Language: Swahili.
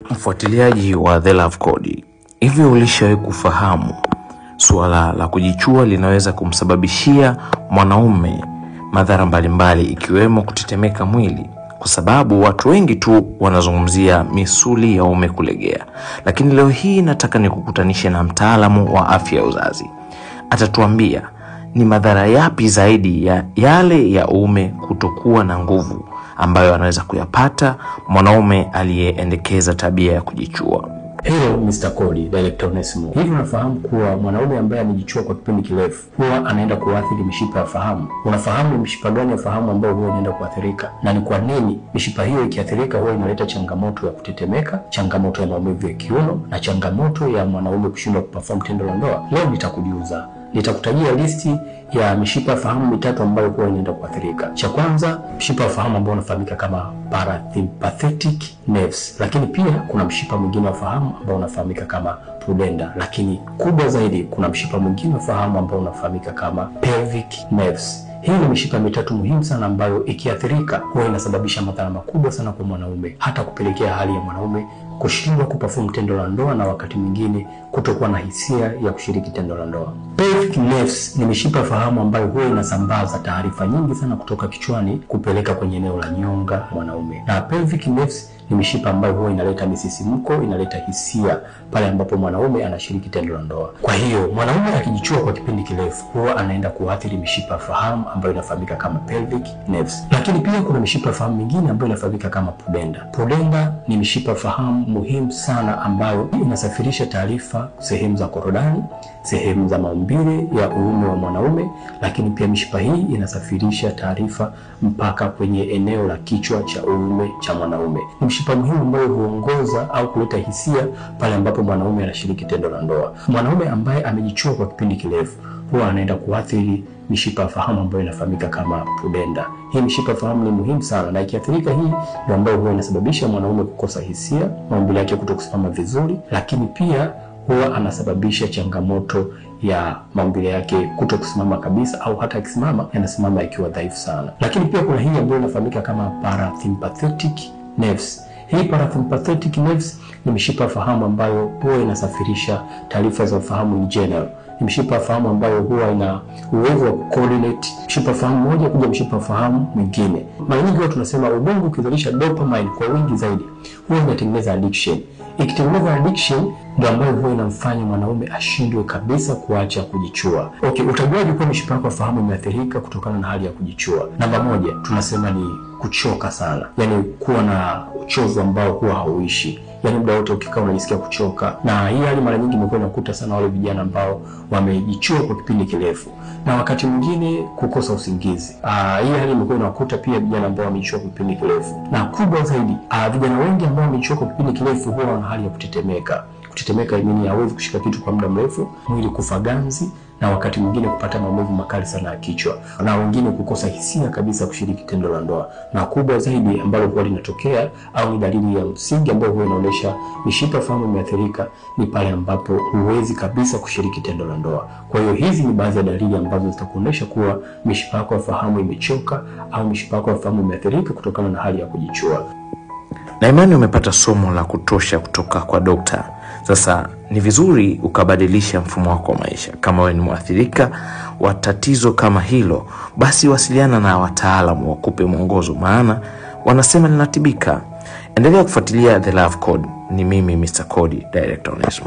Mfuatiliaji wa The Love Code, hivi ulishawahi kufahamu suala la kujichua linaweza kumsababishia mwanaume madhara mbalimbali ikiwemo kutetemeka mwili? Kwa sababu watu wengi tu wanazungumzia misuli ya uume kulegea, lakini leo hii nataka nikukutanishe na mtaalamu wa afya ya uzazi. Atatuambia ni madhara yapi zaidi ya yale ya uume kutokuwa na nguvu ambayo anaweza kuyapata mwanaume aliyeendekeza tabia ya kujichua. Hello Mr. Cody, Director Onesmo. Hivi unafahamu kuwa mwanaume ambaye amejichua kwa kipindi kirefu huwa anaenda kuathiri mishipa ya fahamu? Unafahamu ni mishipa gani ya fahamu ambayo huwa inaenda kuathirika, na ni kwa nini mishipa hiyo ikiathirika huwa inaleta changamoto ya kutetemeka, changamoto ya maumivu ya kiuno na changamoto ya mwanaume kushindwa kuperform tendo la ndoa? Leo nitakujuza, nitakutajia listi ya mishipa ya fahamu mitatu ambayo huwa inaenda kuathirika. Cha kwanza, mshipa wa fahamu ambao unafahamika kama parasympathetic nerves, lakini pia kuna mshipa mwingine wa fahamu ambao unafahamika kama pudenda, lakini kubwa zaidi kuna mshipa mwingine wa fahamu ambao unafahamika kama pelvic nerves. Hii ni mishipa mitatu muhimu sana ambayo ikiathirika huwa inasababisha madhara makubwa sana kwa mwanaume, hata kupelekea hali ya mwanaume kushindwa kuperform tendo la ndoa na wakati mwingine kutokuwa na hisia ya kushiriki tendo la ndoa. Pelvic nerves ni mishipa fahamu ambayo huwa inasambaza taarifa nyingi sana kutoka kichwani kupeleka kwenye eneo la nyonga mwanaume. Na pelvic nerves ni mishipa ambayo huwa inaleta misisimko, inaleta hisia pale ambapo mwanaume anashiriki tendo la ndoa. Kwa hiyo mwanaume akijichua kwa kipindi kirefu huwa anaenda kuathiri mishipa fahamu ambayo inafahamika kama pelvic nerves. Lakini pia kuna mishipa fahamu mingine ambayo inafahamika kama pudenda. Pudenda ni mishipa fahamu muhimu sana ambayo inasafirisha taarifa sehemu za korodani, sehemu za maumbile ya uume wa mwanaume, lakini pia mishipa hii inasafirisha taarifa mpaka kwenye eneo la kichwa cha uume cha mwanaume. Ni mshipa muhimu ambayo huongoza au kuleta hisia pale ambapo mwanaume anashiriki tendo la ndoa. Mwanaume ambaye amejichua kwa kipindi kirefu huwa anaenda kuathiri mishipa ya fahamu ambayo inafahamika kama pudenda. Hii mishipa fahamu ni muhimu sana, na ikiathirika hii ndio ambayo huwa inasababisha mwanaume kukosa hisia, maumbile yake kutokusimama vizuri, lakini pia huwa anasababisha changamoto ya maumbile yake kutokusimama kabisa, au hata akisimama anasimama ikiwa dhaifu sana. Lakini pia kuna hii ambayo inafahamika kama parasympathetic nerves. Hii parasympathetic nerves ni mishipa fahamu ambayo huwa inasafirisha taarifa za ufahamu in general. Ni mishipa fahamu ambayo huwa ina uwezo wa coordinate mshipa fahamu moja kuja mshipa fahamu mwingine. Mara nyingi huwa tunasema ubongo ukizalisha dopamine kwa wingi zaidi huwa inatengeneza addiction. Ikitengeneza addiction ndio ambayo huwa inamfanya mwanaume ashindwe kabisa kuacha kujichua. Okay, utajuaje kuwa mishipa yako ya fahamu imeathirika kutokana na hali ya kujichua? Namba moja, tunasema ni kuchoka sana, yaani kuwa na uchovu ambao huwa hauishi, yaani muda wote ukikaa unajisikia kuchoka. Na hii hali mara nyingi imekuwa inakuta sana wale vijana ambao wamejichua kwa kipindi kirefu, na wakati mwingine kukosa usingizi. Hii hali imekuwa inakuta pia vijana ambao wamejichua kwa kipindi kirefu, na kubwa zaidi, vijana wengi ambao wamejichua kwa kipindi kirefu huwa wana hali ya kutetemeka. Kutetemeka imeni hawezi kushika kitu kwa muda mrefu, mwili kufa ganzi, na wakati mwingine kupata maumivu makali sana ya kichwa, na wengine kukosa hisia kabisa kushiriki tendo la ndoa. Na kubwa zaidi ambalo huwa linatokea au ni dalili ya msingi ambayo huwa inaonyesha mishipa fahamu imeathirika ni pale ambapo huwezi kabisa kushiriki tendo la ndoa. Kwa hiyo hizi ni baadhi ya dalili ambazo zitakuonyesha kuwa mishipa yako ya fahamu imechoka au mishipa yako ya fahamu imeathirika kutokana na hali ya kujichua. Na imani umepata somo la kutosha kutoka kwa dokta. Sasa ni vizuri ukabadilisha mfumo wako wa maisha. Kama wewe ni mwathirika wa tatizo kama hilo, basi wasiliana na wataalamu wakupe mwongozo, maana wanasema linatibika. Endelea kufuatilia The Love Code. Ni mimi Mr. Cody, Director Onesmo.